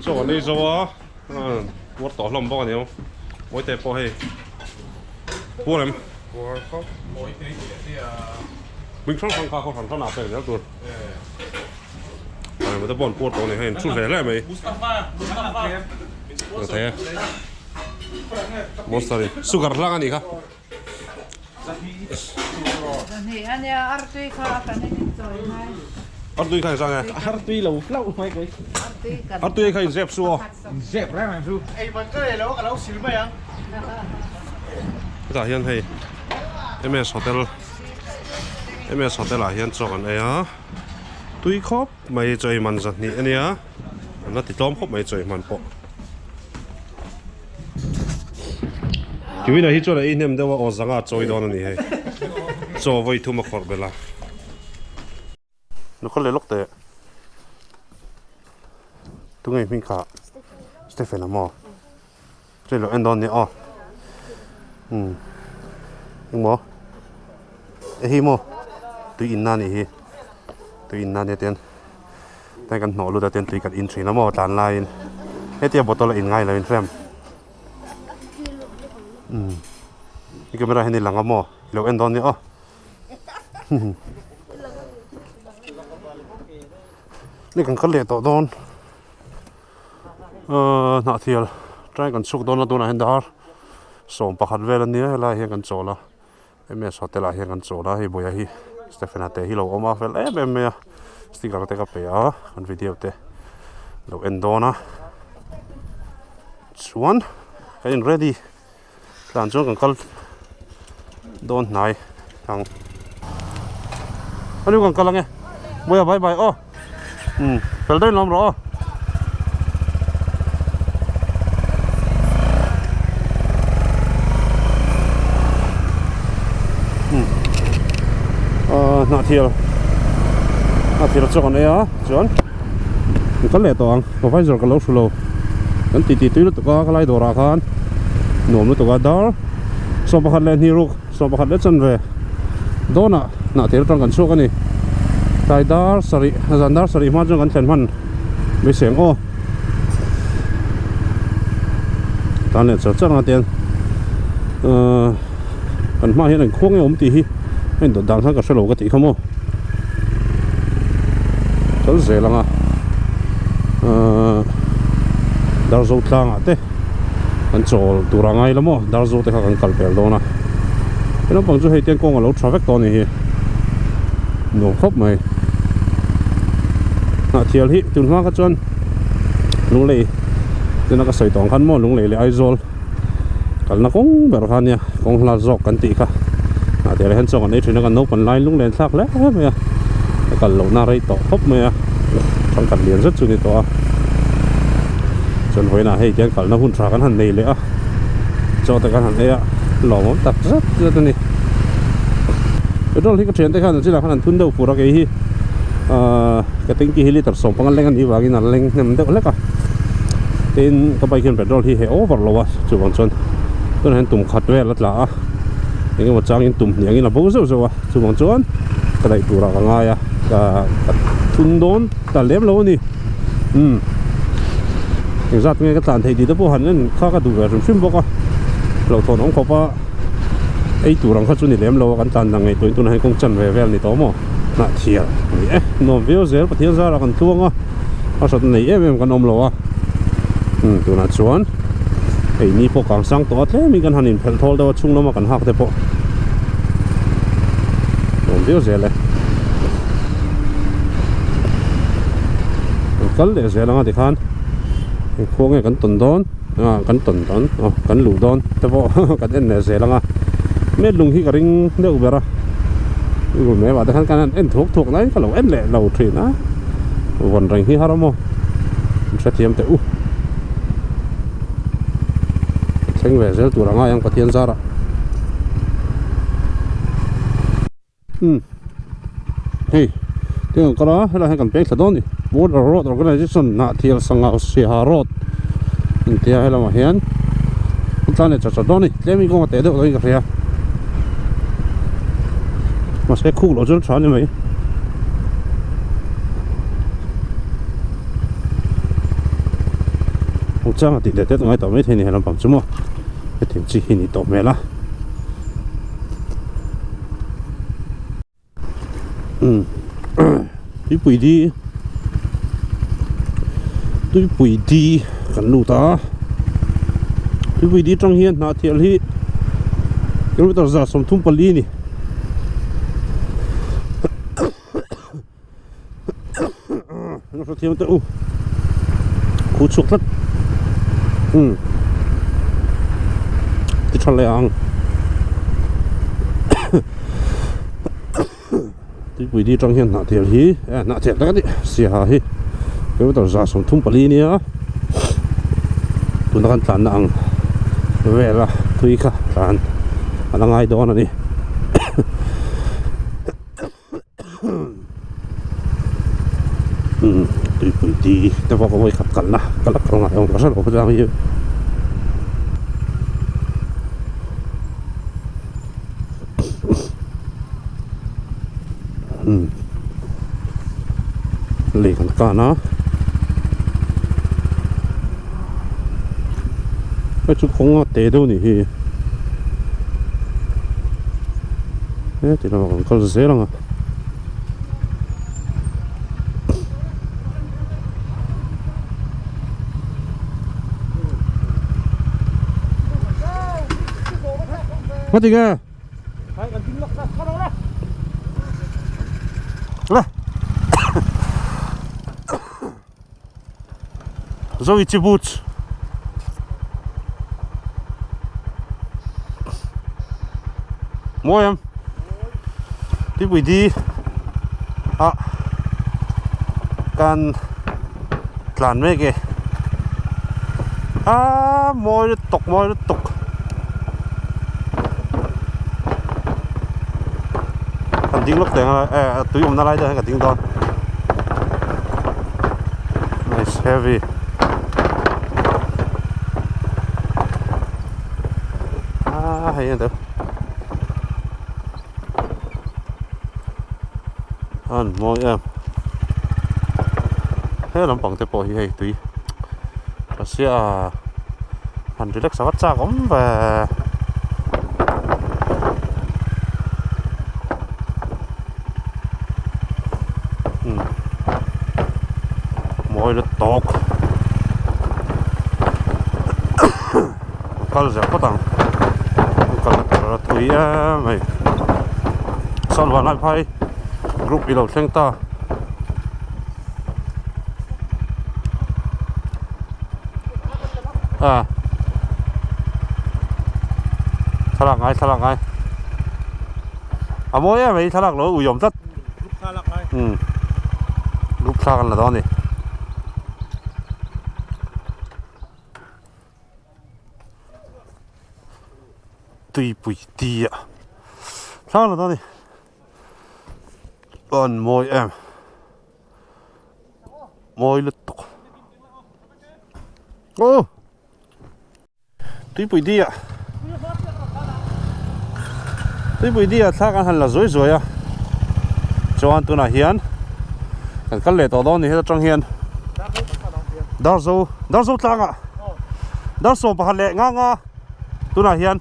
Chaw an ei zo a puar tawh hlawm bawk a ni ang Mawite pawh hei puar em Puar khawp Mawite hi leh nia Hming hrang hrang kha khaw hran hran ah pek zel tur Mawite pawh an puar tawh a ni hei an thu hle hle mai Mustafa Mustafa Thei e Monster in sugar hlang a nih kha. Artui kha inzang e. Artui lo hlauh mai kei. Artui kha inzep su aw. Inzep reng ang chu. Ei man ka nei lo a ka lo sil mai ang. Hetah hian hei MS Hotel MS Hotel ah hian chaw kan ei a tui khawp mai chaw ei man zahnih a nia an la ti tlawm khawp mai chaw ei man pawh. Kiwina hi chuan a ei hnem deuh a aw zanga a chawi dawn a ni hei. Chaw vawi thum a khawrh belh a. Lukhaw leh lawk teh. Tunge hming kha? Stephen a maw? Chei lo en dawn nia aw. Umm engmaw? E hi maw? Tui inna a nih hi. Tui inna ania tian. Heng kan hnawh lut a ten tui kan in thin a maw tlan laiin hetia bottle a in ngai lo in hrem umm i camera hian i lang a maw i lo en dawn nia aw ni kan kal leh tawh dawn ahh hnahthial try kan chhuk dawn a tunah hian dar 11 vel a nia helaiah hian kan chawl a. MS hotel ah hian kan chawl a hei buaia hi Stephen-a te hi lo awm a fel em em mai a sticker te ka pe a kan video te lo en dawn a chuan kan in ready tlan chuan kan kal dawn hnai ang aniu kan kal ange buaia bye bye aw umm fel daih lawm rawh aw. Hnahthial hnahthial chu kan ei a chuan kan kal leh tawh ang advisor ka lo hru lo kan titi tui lutuk a khalai dawrah khan nuam lutuk a dar 11 leh hnih ruk 11 leh chanve dawnah hnahthial atang kan chhuak a ni tlai dar sarih zan dar sarih hma chuan kan thlen hman mai seng aw tan leh char char ang a tiang ahh kan hmaah hian engkhuang nge awm tih hi a indawt dan khan ka hrelo ka tih kha maw kal zel ang a ahh Darzo tlangah te kan chawl tur a ngai la maw Darzo te kha kan kal pel dawn a he naupang chu hei tiang kawng a lo tha vek tawh a ni hi nuam khawp mai hnahthial hi tun hma kha chuan lunglei tuna ka sawi tawh ang khan maw lunglei leh Aizawl kalna kawng ber kha ania kawng hla zawk kan tih kha hnahthial ah hian chaw kan ei thin a kan naupang lai lunglen thlak hle mai a ka kal lohna rei tawh khawp mai a thangkhat lian zet chu a ni tawh a chuan vawiinah hei tiang kalna hun tha kan han nei leh a chaw te kan han ei a lawmawm tak zet zet a ni petrol hi ka thiante khan an chilah khan an thun deuh fur a kei hi ahh ka tanky hi litre 15 leng a nih vangin an leng hnem deuh hlek a tin ka bike hian petrol hi he over lo a chuvang chuan tunah hian tum khat vel a tla a eng emaw changin tum hnih angin a bo zeuh zeuh a chuvang chuan ka daih turah ka ngai a ka thun dawn ta lem lo a ni umm engzat nge ka tlan theih tih te pawh han en kha ka duh ve hrim hrim bawk a hlauhthawn awm khawp a ei tur ang kha chu ni lem lo a kan tlan dang ngaihtuah in tunah hian kawng chan ve vel a ni tawh maw hnah thial a ni e nuam viau zel Pathian zarah kan tluang a a hrat nei em em kan awm lo a umm tunah chuan hei ni pawh kang sang tawh a tlemin kan han inphelh thawl deuh a chhung lama kan hak te pawh nuam viau zel e kan kal leh zel ang a tikhan engkhua nge kan tawn dawn ah kan tawn dawn aw kan luh dawn te pawh kan en leh zel ang a met lung hi ka ring deuh ber a google map ah te khan kan han en thuak thuak lai ka lo en leh lo thin a vawn reng hi har a maw an hrethiam teh u thleng ve zel tur a ngai ang Pathian zarah umm hei tiang ang kal a helaiah hian kan peng thla dawn a ni border road organization Hnahthial Sangha Siaha road intia helamah hian an tlan leh char char dawn a ni tlem in kawng a teh deuh dawn in ka hria mahse khuk loh chuan a tha a ni mai. Muangchang a tih leh teh ngai tawh maithei a ni he lampang chu maw hetiang chi hi ni tawh hmel a. Tuipui di tuipui di kan lut a tuipui di atang hian hnahthial hi kilometer 134 a ni. Hrethiam teh u khu chhuak tlat umm ti tha leh ang tuipui di atang hian hnahthel hi eh hnahthel tak a ni siaha hi kilometer 134 nia tuna kan tlanna ang vela tui kha tlan a la ngai dawn a ni. Tuipui di te pawh ka vawikhat kalna ka la kal ngai awm ka hre lo khawchang hi lei kan kan a hei chu kawng a te deuh a nih hi. He ti lamah kan kal zel ang a. Ngati nge? Le. Zoichi boots. Mawi em? Tuipui di ah kan tlan mek e. Ah mawi lutuk mawi lutuk. Kan ding lawk teh ang a eh tui awmna lai deuh hian ka ding dawn. Nice heavy. Ah hei a deuh. An mawi em. He lampang te pawh hi hei tui. Russia han relax a va chak awm ve. Mawi lutuk kal zel phawt ang kal tur a thui em mai sawn vanlai phai group i lo thleng ta. A thlalak ngai thlalak ngai a mawi em mai thlalak lo ui awm tlat umm group thla kan la dawn a ni. Tuipui tia thla kan la dawn a ni an mawi em. Mawi lutuk. Aw. Tuipui di ah. Tuipui di ah thla kan han la zuai zuai a. Chuan tunah hian kan kal leh tawh dawn ni heta tang hian. Darzo Darzo tlangah Darso pakhat leh nga nga tunah hian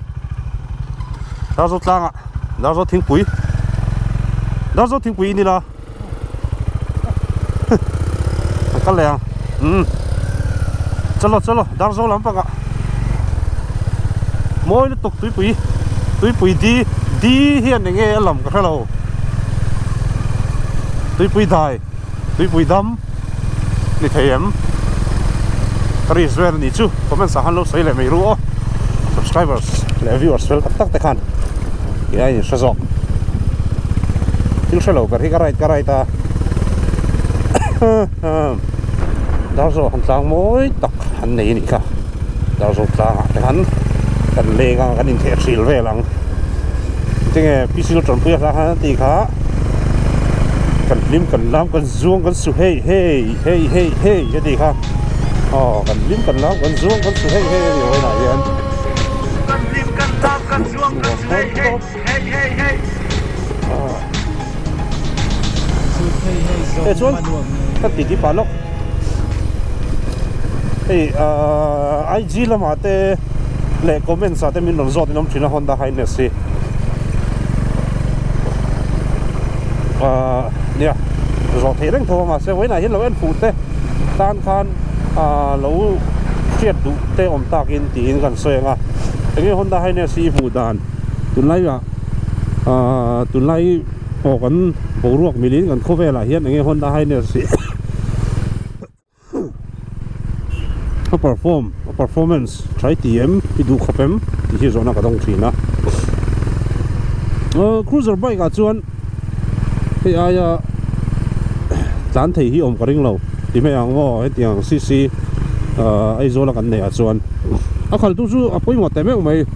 Darzo tlangah Darzo thingpui Darzo thingpui i ni la. Kan kal leh ang umm chalo chalo Darzo lampangah mawi lutuk tuipui tuipui di di hian eng nge a lam ka hre lo tuipui dai tuipui dam ni thei em ka risk vel a nih chu comments ah khan lo sawi leh mai ru aw subscribers leh viewers fel tak tak te khan ih a inhre zawk thil hre lo ber hi ka right ka right a Darzo han tlang mawi tak an nei a nih kha Darzo tlangah te khan kan leng ang kan intheh hril vel ang tinge PC lo tanpui a hla khan a tih kha kan hlim kan lam kan zuang kan su hei hei hei hei hei a tih kha aw kan hlim kan lam kan zuang kan su hei hei a ni vawiinah hian. Kan hlim kan lam kan zuang kan su hei hei hei hei hei. Eh chuan kan titi pah lawk. Hei ahh IG lamah te leh comments ah te min rawn zawt in awm thin a Honda Highness hi ahh nia zawh theih reng tho a mahse vawiinah hian lo en fuh te tan khan ahh lo hriat duh te awm takin tiin kan sawi ang a enge Honda Highness hi hmuh dan tunlaiah ahh tunlai pawh kan boruak milin kan khawvelah hian enge Honda Highness hi. A perform a performance try ti em i duh khawp em tih hi zawhna ka dawng thin a ahh cruiser bike ah chuan hei aia tlan thei hi awm ka ring lo ti mai ang maw hetiang cc ahh Aizawl a kan neih ah chuan a khalh tu chu a pawimawh teh meuh mai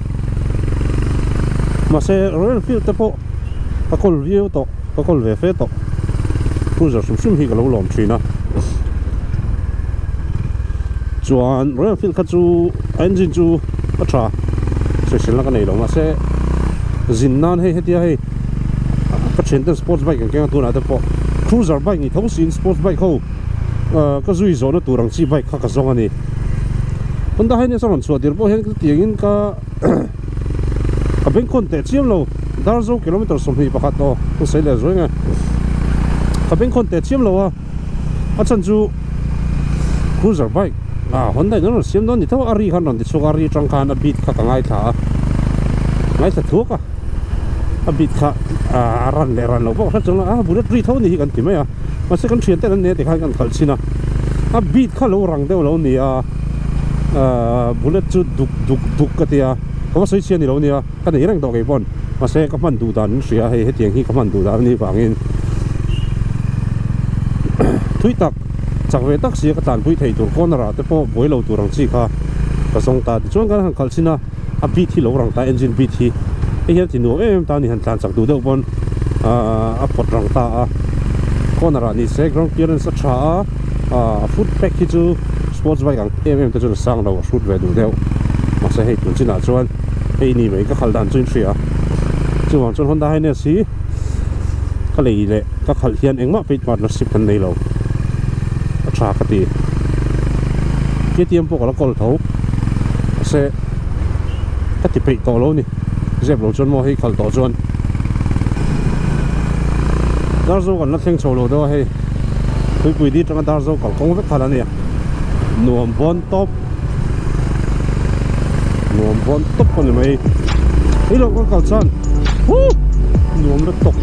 mahse Royal Enfield te pawh ka kawl viau tawh. Ka kawl ve fe tawh. Cruiser hrim hrim hi ka lo lawm thin a. Chuan Royal Enfield kha chu a engine chu a tha sawiselna ka nei lo mahse zin nan hei hetia hei ka thian ten sports bike an keng a tunah te pawh cruiser bike ni tho siin sports bike ho ka zui zawhna tur ang chi bike kha ka zawng a ni. Honda Highness a rawn chhuah tir pawh hian ka tiangin ka. Ka bengkhawn teh chiam lo Darzo kilometer 21 aw ka sawi leh zuai nge ka bengkhawn teh chiam lo a a chhan chu cruiser bike ah Honda in an rawn siam dawn ni tho a ri khan rawn ti chhuak a ri atang khan a beat kha ka ngaithla a ngaithla thuak a a beat kha ah a ran leh ran loh pawh ka hre chuang lo a bullet ri tho ni hi kan ti mai a mahse kan thian ten an nei a tikhan kan khalh chhin a a beat kha lo rang deuh lo ni a. Ahh bullet chu duk duk duk ka tia ka va sawi chhia ni lo nia ka nei reng tawh kei pawn mahse ka hman duh dan in hria hei hetiang hi ka hman duh dan a nih vangin thui tak chak ve tak sia ka tlanpui thei tur corner ah te pawh buai lo tur ang chi kha ka zawng ta tichuan kan han khalh chhin a a beat hi lo rang ta engine beat hi hei hian ti nuam em em ta a ni han tlan chak duh deuh pawn ahh a pawt rang ta a corner ah ni se ground clearance a tha a. Ahh a foot pack hi chu sports bike ang em em te chuan a sang lo a hrut ve duh deuh mahse hei tun chinah chuan hei ni mai ka khalh dan chu in hria chuvang chuan Honda Highness hi ka lei leh ka khalh hian engmah paid partnership kan nei lo a tha ka ti K_T_M pawh ka la kawl tho mahse ka ti peih tawh lo a ni zep lo chuan maw hei khalh tawh chuan Darzo kan la thleng chho lo deuh a hei. Tuipui di atanga Darzo kalkawng vek khan a ni a, nuam bawn tawp, nuam bawn tawp a ni mai, hei lo kan kal chuan huh nuam la tawp.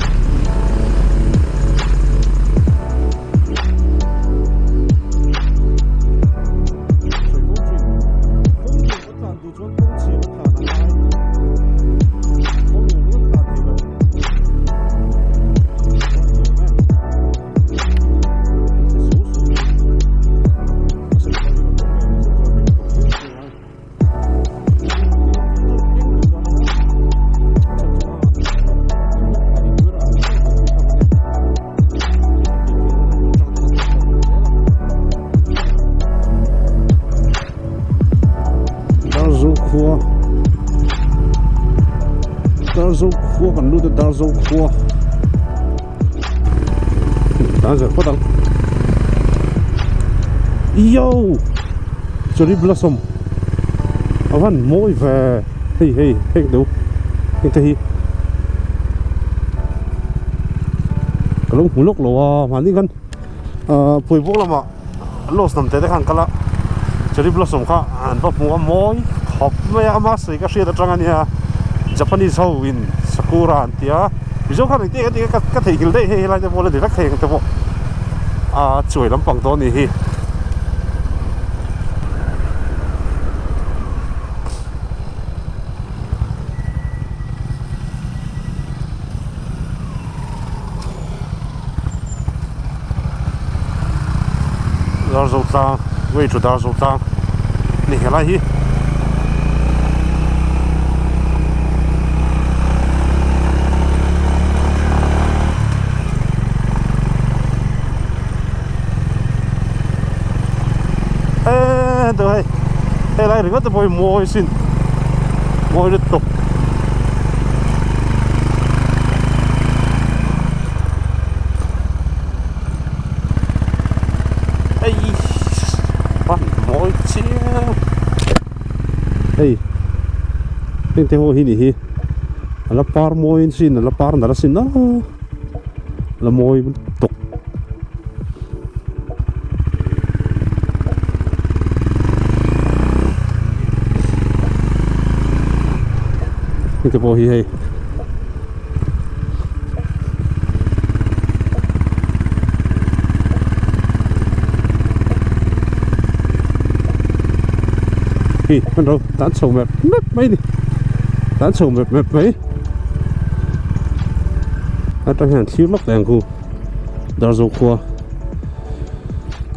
Darzo khua Darzo khua kan lut a Darzo khua tan zel phawt ang yo cherry blossom a van mawi ve hei hei heng deuh heng te hi ka lo hmu lawk lo a mahni khan ahh phuaibawk lamah Loss hnam te te khan kal a cherry blossom kha an va hmu a mawi khawp mai a ama sawi ka hriat atang ania Japanese ho in sakura an tia Mizo khan engtin nge ka ka theihnghilh daih hei helai te pawh la ni vek thei ang te pawh a chuai lampang tawh a nih hi. Darzo tlang way to Darzo tlang ni helai hi eee hei hei helai ringawt te pawh hi mawi sin mawi lutuk. Mawi chiang hei heng te ho hi nih hi a la par mawi sin a la par nalh asin a la mawi tawk. Heng te pawh hi hei. Hi hman ro tan chho mep mep mai ni tan chho mep mep mai atang hian thlir lawk leh ang khu Darzo khua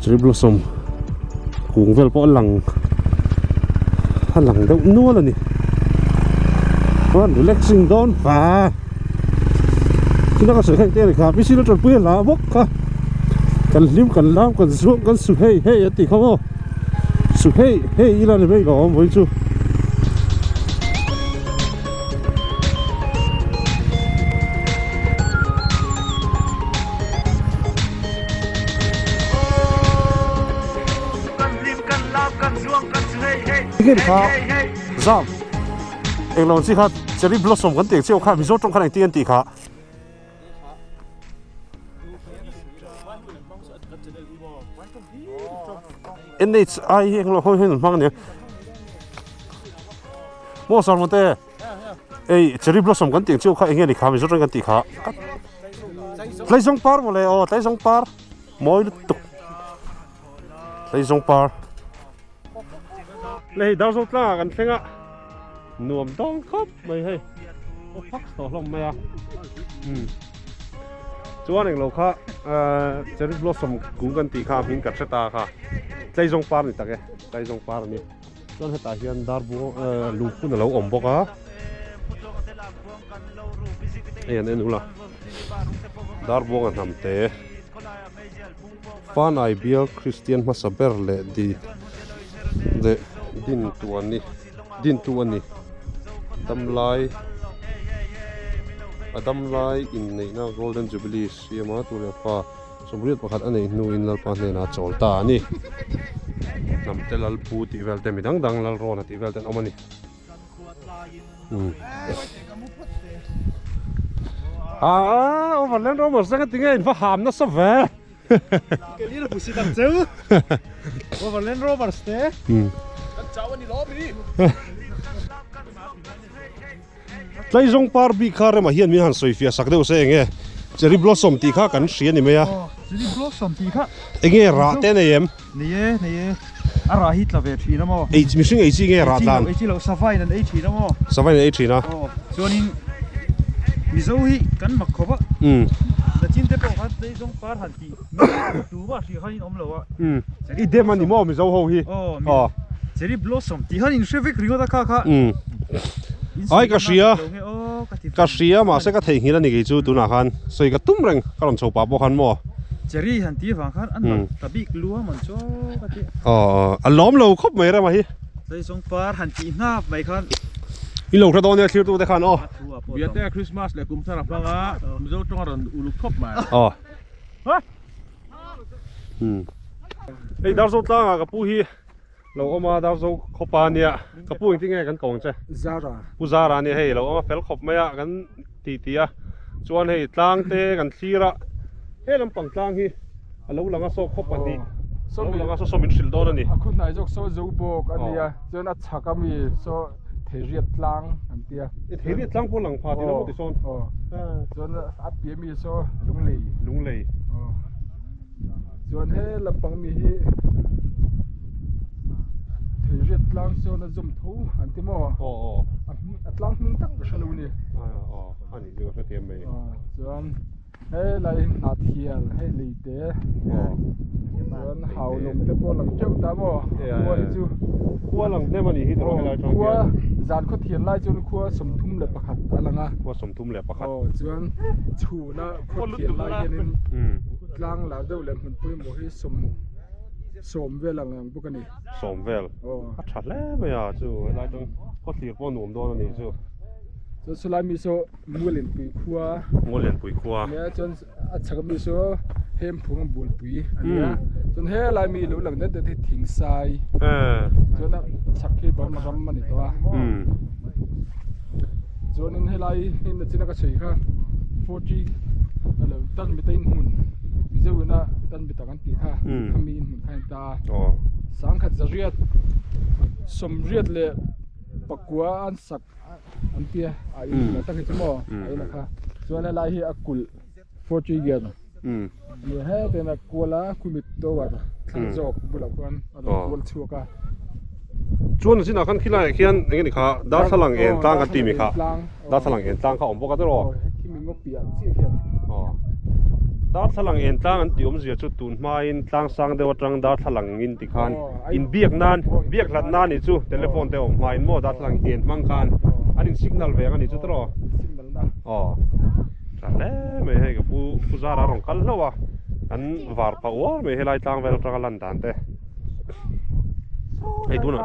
cherry blossom kung vel pawh a lang a lang deuh nual a ni chuan relaxing dawn va chuna ka sawi kha engte a ni kha bc la tanpui a hla bawk kha kan hlim kan lam kan zuam kan su hei hei a tih kha maw su hei hei ila ni mai lo awm vawi chu. Tikin kha zam englo chi kha cherry blossom kan tih ang chiah kha Mizo tawng khan engtin an tih kha. NHI hi englo ho hian an hmang ania maw sarmate. Ei cherry blossom kan tih ang chiu kha enge ni kha Mizo tawng kan tih kha tlaizawng par mawle aw tlaizawng par mawi lutuk tlaizawng par le hei Darzo tlangah kan thleng a nuam dawn khawp mai hei aw phak tawh hlawm mai a umm chuan englo kha cherry blossom kung kan tih kha a hming ka hre ta kha tlaizawng par ni tak e tlaizawng par a ni. Chuan hetah hian dar buang eh lungphun a lo awm bawk a hei an en ula dar buang a hnam te Fanai bial Kristian hmasa ber leh di leh din tu an ni din tu a ni damlai a damlai inneihna Golden Jubilee siama tu leh fa. Sawmriat pakhat a neih hnuin Lalpa hnenah a chawl ta a ni. Hnamte Lalpu tih vel te mi dang dang Lalrawna tih vel te an awm a ni. Umm. Aa, Overland Rover te tinge in va ham nasa ve. Ke lil pusi tak cheu. Overland Rovers te. Umm. Kan chau a ni lo mi. Tlaizawng par bik kha remah hian min han sawi fiah sak deuh se eng nge cherry blossom tih kha kan hria ni mai a. Aw cherry blossom tih kha. Eng nge rah te nei em? Nei e nei e a rah hi tla ve thin a maw? Ei mihring ei chi nge rah tlan? Ei chi loh sava in an ei thin a maw? Sava in an ei thin a. Aw chuanin Mizo hi kan mak khawp a. Umm. Nachin te pawh khan tlaizawng par han tih mai tuma hrih khan in awm lo a. Umm i dem a ni maw Mizo ho hi? Aw cherry blossom tih khan in hre vek ringawt a kha kha. Umm. Ai ka hria ka hria mahse ka theihnghilh a ni kei chu tunah khan sawi ka tum reng ka rawn chho pah pawh khan maw. Cherry han tih avang khan an rawn ta bik lua man chaw ka ti. Aw a lawm lo khawp mai rema hi. Tlaizawng par han tih hnap mai khan. I lo hre dawn nia thlirtu te khan aw. Biate Christmas leh kum thar a hmang a Mizo tawng a rawn uluk khawp mai. Aw. Hei Darzo tlangah ka pu hi lo awm a Darzo khawpa ania ka pu engtin nge kan ko ang che? Zara. Pu Zara ania hei lo awm a fel khawp mai a kan ti ti a chuan hei tlang te kan thlir a he lampang tlang hi a lo lang a saw khaw pahnih a lo lang a saw saw min hrilh dawn a ni. A khu hnai zawk saw zo bawk a nia chuan a chhak ami saw Theiriat tlang an tia. I Theiriat tlang pawh lang pha tih lo ti sawn. Aw. Chuan a piah mi saw Lunglei. Lunglei. Aw. Chuan he lampang mi hi Theiriat tlang sawn a zawm tho an ti maw? Aw aw. A hming a tlang hming tak ka hre lo ni. Aw a ni chu ka hrethiam mai. Aw chuan He lai hi hnah thial hei lei te chuan hau lawm te pawh lang teuh ta maw khua hi chu khua lang hnem a nih hi tawh helai atang khua zan khaw thian lai chuan khua 31 a lang a khua 31 aw chuan chhuna khaw thian lai hianin tlang lar deuh leh hmun pawimawh hi sawm sawm vel ang ang bawk a ni sawm vel a tha hle mai a chu helai atang khaw thlir pawh nuam dawn a nih chu. Chuan sawlai mi saw Mualenpui khua. Mualenpui khua. Nia chuan a chhak ami saw Hemphung Bualpui a nia. Chuan helai mi lo lang det det hi Thingsai. Chuan a chhak hi Burma ram a ni tawh a. Chuanin helai hi nachina ka sawi kha 40 alo tan mita inhmun Mizo ina tan mita kan tih kha khami inhmun kha a ni ta a. Sangkhat zariat sawmriat leh pakua an sak an tia a in la tak hi chu maw a in a kha chuan helai hi a kulh 40 gate ni he ten a kual a khumi tower thlang zawk bulah khuan a rawn kual chhuak a chuan zinah khan khilaiah khian eng nge ni kha darthlalang en tlang kan tih mi kha darthlalang en tlang kha a awm bawk a tiraw khimi ngaw piah chiah khian darthlalang en tlang an tih awmzia chu tun hmain tlang sang deuh atang darthlalang in ti khan inbiak nan biak hlat nan nih chu telephone te a awm hmain maw darthlalang en hmang khan an in signal ve ang a nih chu tiraw aw tha hle mai hei ka pu pu zara a rawn kal hlauh a an var pah uar mai helai tlang vel atanga lan dan te hei tunah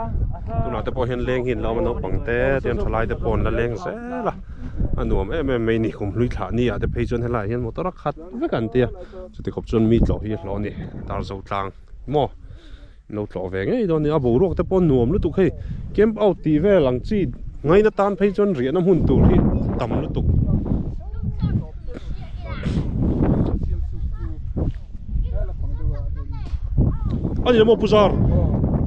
tunah te pawh hian leng hi an la awm a naupang te tian thalai te pawh an la leng zel a a nuam em em mai a ni kum hlui thlah ni ah te phei chuan helaiah hian motor a khat vek an tia chuti khawp chuan mi tlawh hi a hlawh a ni darzo tlang maw lo tlawh ve ngei dawn a ni a boruak te pawh nuam lutuk hei camp out tih vel ang chi ngaina tan phei chuan riahna hmun tur hi tam lutuk. A ni maw Puzar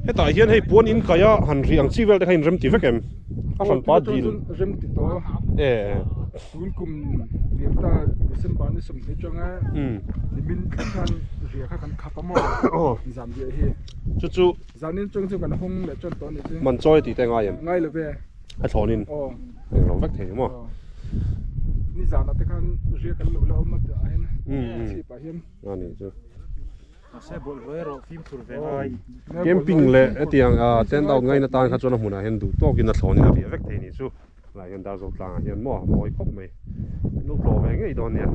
hetah hian hei puan in kaih a han rih ang chi vel te kha in rem ti vek em a hran pa dil e. Tun kum lian ta December ni sawmhnih atanga nimin thleng khan ria kha kan khap a maw zan riah hi. Chu chu. Zanin chawng chu kan hawng leh tan tawh a nih chu. Man chawi tih te ngai em? Ngai lo ve. A thlawnin eng lo vek thei maw? Ni zanah te khan ria kan lo la awm a tah hian chhip ah hian. A nih chu. Mahse bawlhhlawh erawh fimkhur ve ngai. Camping leh hetiang tent out ngaina tan kha chuan a hmunah hian duh tawkin a thlawnin a riah vek thei nih chu. Helaiah hian Darzo tlangah hian maw a mawi khawp mai. Lo tlawh ve ngei dawn nia.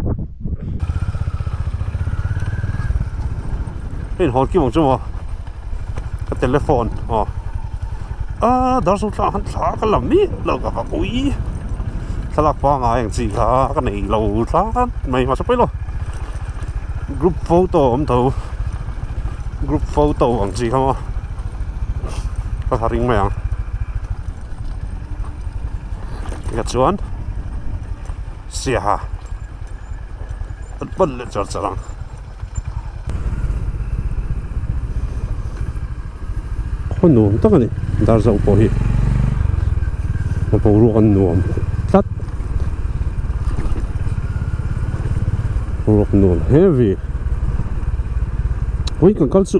Hei in hawn kim ang chu maw ka telephone aw ah Darzo tlang han thla ka la miah lo ka ka ui thlalak pangai ang chi kha ka nei lo tlat mai mahse pawi lo group photo a awm tho group photo ang chi kha maw ka ha ring mai ang. Tikah chuan siaha an pan leh char char ang. Khaw nuam tak a ni Darzo pawh hi a boruak a nuam tlat boruak nuam heavy vawiin kan kal chu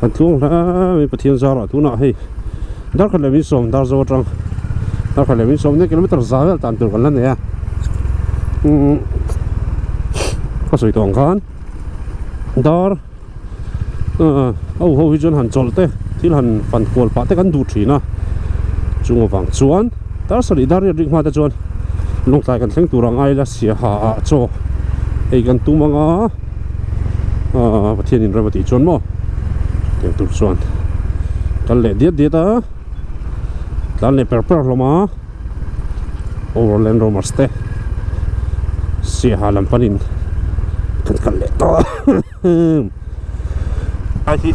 kan tluang hle mai Pathian zarah tunah hei. Darkhat leh minsawm Darzo atang darkhat leh minsawm nia kilometer za vel tan tur kan la nei a umm ka sawi tawh ang khan dar ah a u ho hi chuan han chawlh te thil han fan kual pah te kan duh thin a chung avang chuan dar sarih dar riat rik hma te chuan lawngtlai kan thleng tur ang aila siaha ah chaw ei kan tum ang a ah Pathian in rem a tih chuan maw tiang tur chuan kal leh diat diat a tlan leh per per hlawm a overland roamers te siaha lam panin kan kal leh tawh a hi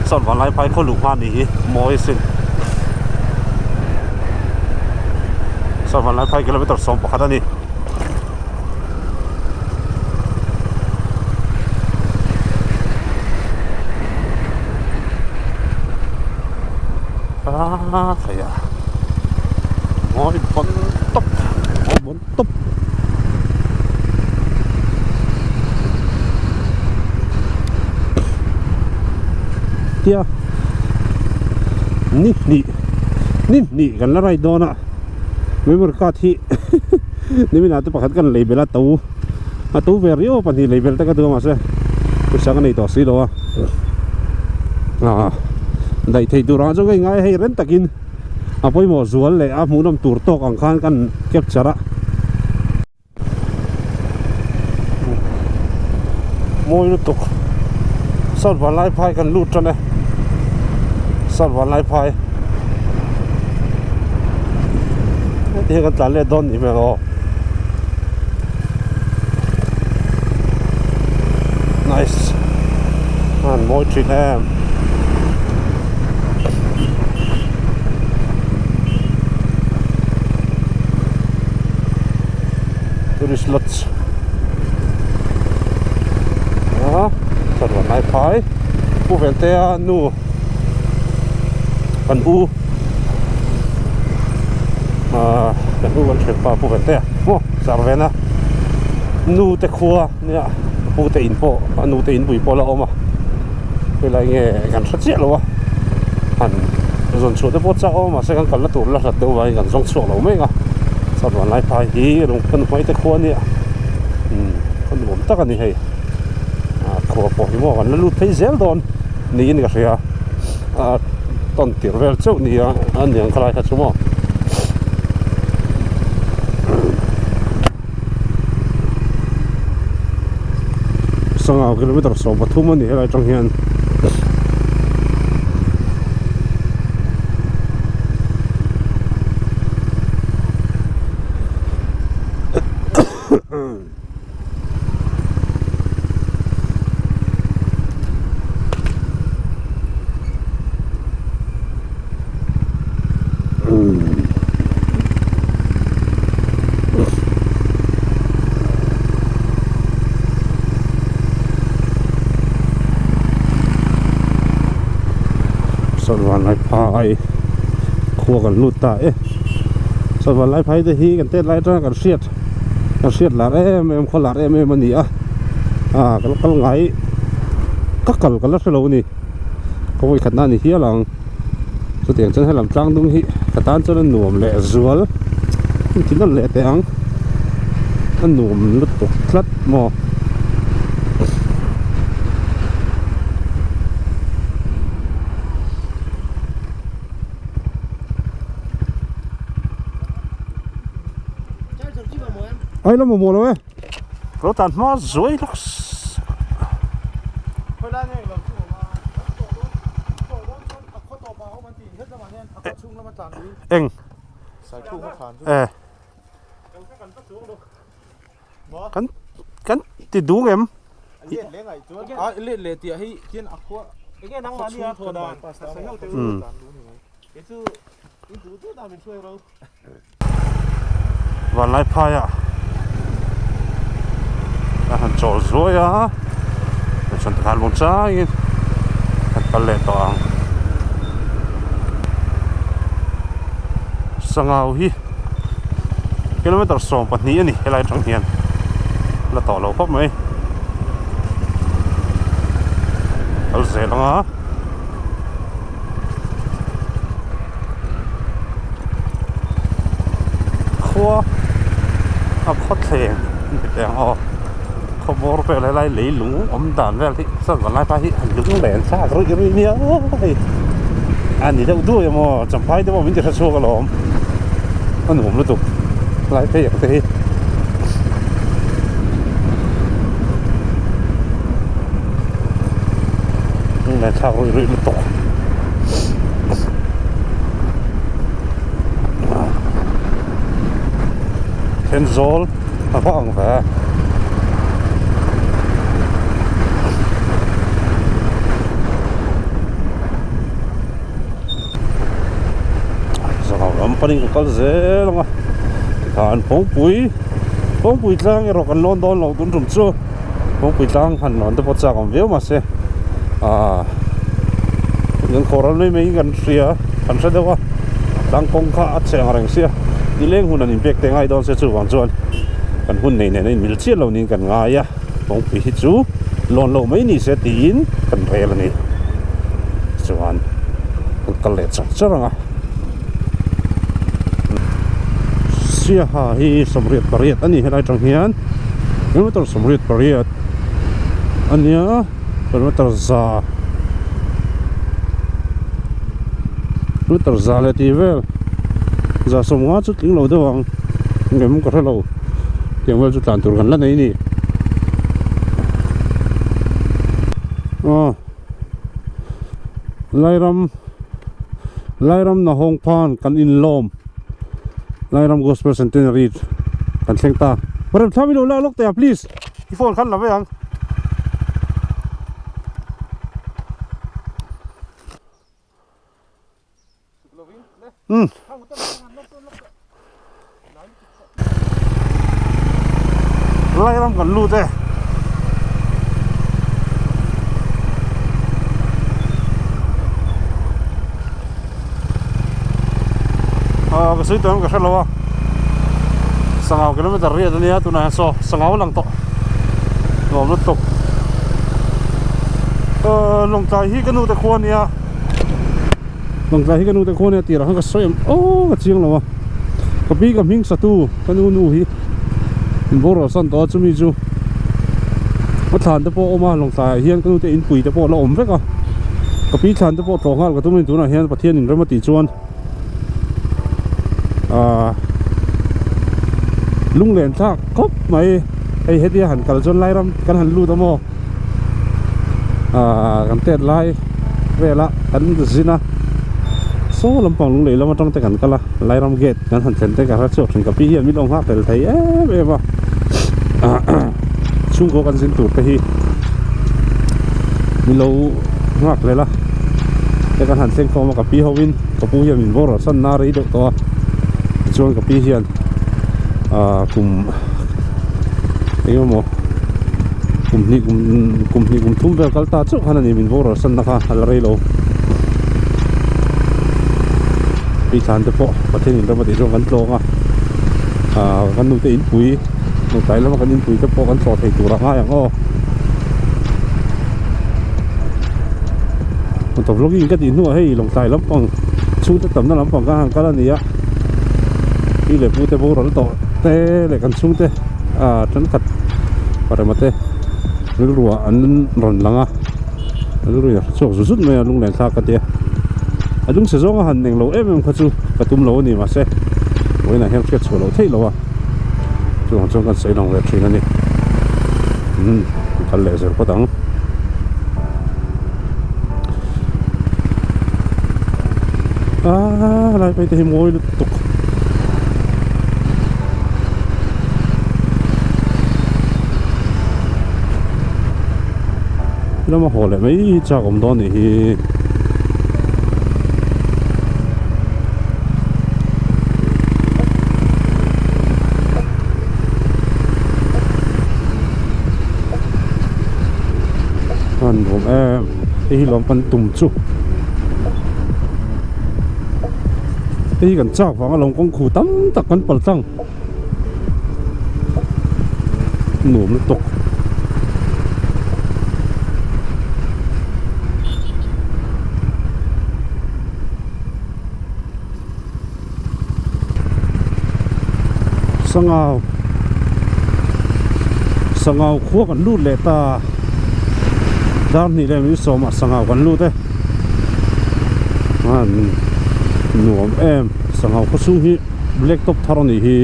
sawn vanlai phai khaw luh hma ni hi mawi sin sawn vanlai phai kilometer 11 a ni. A thei a mawi bawn tawp mawi bawn tawp tia ni hnih ni hnih kan la ride dawn a memory card hi. Niminah te pakhat kan lei belh a to a to ve riau a pahnih lei belh te ka duh a mahse pawisa ka nei tawh si lo a ah daih theih tur ang chuan ka ingai hei rem takin a pawimawh zual leh a hmuhnawm tur tawk ang khan kan capture a. Mawi lutuk South Vanlaiphai kan lut tan e South Vanlaiphai. Tihian kan tlan let dawn nih hmel aw. Nice. An mawi thin em. Tourist lodge. A chawlh lai phai. Pu Veltea nu kan u ah kan u kan thianpa pu Veltea maw zar vena nu te khua nia pu te in pawh a nu te in pui pawh a la awm a helai nge kan hre chiah lo a han zawn chhuah te pawh chak a awm mahse kan kalna tur la hlat deuh vangin kan zawng chhuak lo mek a chuan vanlai phai hi lungphan hmai te khua ania umm khaw nuam tak a ni hei ah khua pawh hi maw kan la lut phei zel dawn niin ka hria a tawn tirh vel chauh nia a niang khalai kha chu maw. Sangau kilometer 13 a ni helai atang hian. Sawrvanlaiphai khua kan lut ta e Sawrvanlaiphai te hi kan tet lai atanga kan hriat kan hriat lar em em khaw lar em em a ni a ah ka la kal ngai ka kal ka la hre lo a ni ka vawi khatna a ni hial ang chutiang chuan helam tlang dung hi ka tan chuan a nuam leh zual ti nawn leh teh ang a nuam lutuk tlat maw. Ai la mamawh lo e ka lo tan hma zuai lawk eng e kan kan ti dung em Vanlai phaiah a han chawl zuai a tichuan tikhan lung changin kan kal leh tawh ang sangau hi kilometer 12 a ni helai atang hian la tawh lo khawp mai kal zel ang a. Khua a khawthleng ni teh ang aw khaw bawr vel helai leilung awm dan vel hi chuan vanlai pa hi a lung len thlak ruih ruih nia hei a ni deuh duai emaw champhai te pawh min ti hre chhuak alawm a nuam lutuk lai phei ang te hi. Lunglen thlak ruih ruih lutuk Thenzawl a va ang ve Zahau lam panin ka kal zel ang a tikhan kawngpui kawngpui tlang erawh kan lawn dawn lo tun tum chu kawngpui tlang han lawn te pawh chak awm viau mahse ah kan khawh ral mai mai kan hria kan hre deuh a tlang kawng kha a chhe ang reng sia nileng hun an inpek te ngai dawn se chuvang chuan kan hun nei nen a inmil chiah lo niin kan ngai a kawngpui hi chu lawn loh mai ni se tiin kan rel a ni chuan kan kal leh char char ang a siaha hi 88 a ni helai tang hian kilometer 88 a nia kilometer za kilometer za leh tih vel za sawmnga chu tling lo deuh ang engemaw ka hre lo tiang vel chu tlan tur kan la nei a ni aw Lairam Lairam Nahawng phan kan inlawm. Lairam Gospel Centenary kan thleng ta. Remthlam i lo lak lawk teh a please. I phone khan la mai ang. Um. Lairam kan lut e. Ah ka sawi tawh em ka hre lo a sangau kilometer riat ania tunah hian saw sangau a lang tawh nuam lutuk ah lawngtlai hi ka nu te khua ania lawngtlai hi ka nu te khua ania tirah khan ka sawi em aw ka chiang lo a ka pi ka hming satu ka nu nu hi in boruak san tawh a chumi chu ka thlan te pawh a awm a lawngtlai ah hian ka nu te inpui te pawh a la awm vek a ka pi thlan te pawh tlawh nghal ka tum a ni tunah hian Pathian in rem a tih chuan ahh lunglen thlak khawp mai hei hetia han kal chuan Lairam kan han lut a maw ahh kan tet lai vela kan zin a saw lampang lunglei lam atang te kan kal a Lairam gate kan han thlen te ka hre chhuak thin ka pi hian min lo nghak tel thei em em a chhungkaw kan zin tur te hi min lo nghak lel a te kan han thleng khawm a ka pi ho in ka pu hian min bawr san na rei deuh tawh a tichuan ka pi hian ah kum eng emaw kum hnih kum kum hnih kum thum vel kal ta chauh khan a ni min bawr san na kha a la rei lo pi thlan te pawh Pathian in ram a tih chuan kan tlawng a ah kan nute inpui tlai lama kan inpui te pawh kan tlawh thei tur a ngai ang aw. Motor vlogging ka tih hnuah hei lawngtlai lampang chhungte tamna lampang ka han kal a ni a pi leh pu te boral tawh te leh kan chhungte ah thenkhat parema te rilruah an rawn lang a rilru in a hre chhuak zut zut mai a lunglen thlak ka tia a lungchhe zawnga han eng lo em em kha chu ka tum lo a ni mahse vawiinah hian hriat chhuah loh theih loh a chuvang chuan kan sawi lang ve thin a ni umm kal leh zel phawt ang. Aaa helai phei te hi mawi lutuk lama haw leh mai hi chak awm dawn nih hi. A nuam em hei hi lawm kan tum chu hei hi kan chak vang a lawm kawng khu tam tak kan pal tlang nuam lutuk. Sangau Sangau khua kan lut leh ta dar hnih leh min sawmah sangau kan lut e a nuam em sangau khaw chhung hi black top thar a nih hi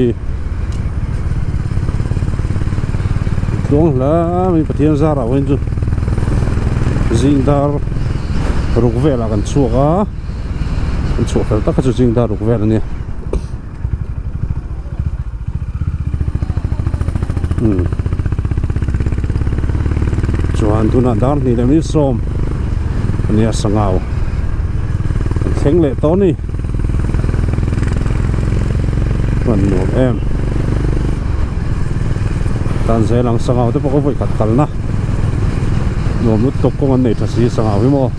tluang hle mai Pathian zarah pawhin chu zing dar ruk velah kan chhuak a. an chhuah fel tak kha chu zing dar ruk vel a nia umm chuan tunah dar hnih leh mil sawm a nia sangau an thleng leh tawh a ni hman nuam em tan zel ang sangau te pawh ka vawi khat kalna nuam lutuk kawng an nei tha si sangau hi maw.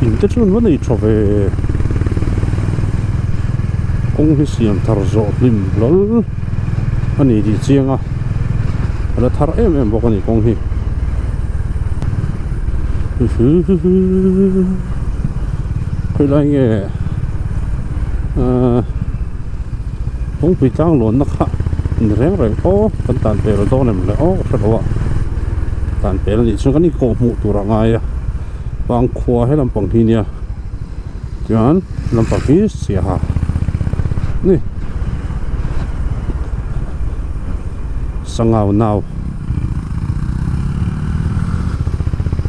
In te chuan va nei tha ve kawng hi siam thar zawh hlim hlawl a ni tih chiang a a la thar em em bawk a ni kawng hi khawilai nge ahh kawngpui tlang lawnna kha ni reng reng aw kan tan pel dawn em le aw ka hre lo a tan pel anih chuan kan inkawh hmuh tur a ngai a pangkhua he lampang hi nia chuan lampang hi siaha ni sangau nau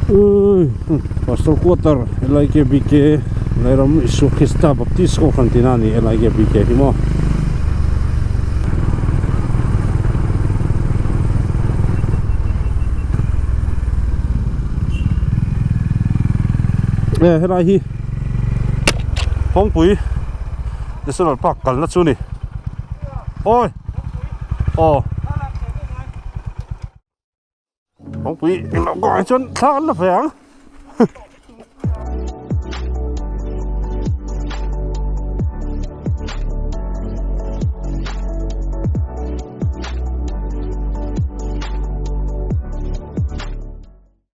ui pastor quarter L I K B K. Lairam Isua Krista Baptist Kohhran tihna a ni e LIKBK hi maw. E helai hi Phawngpui National Park kalna chu a ni. Awi! Aw. Phawngpui englo kawngah hi chuan thla an la ve ang.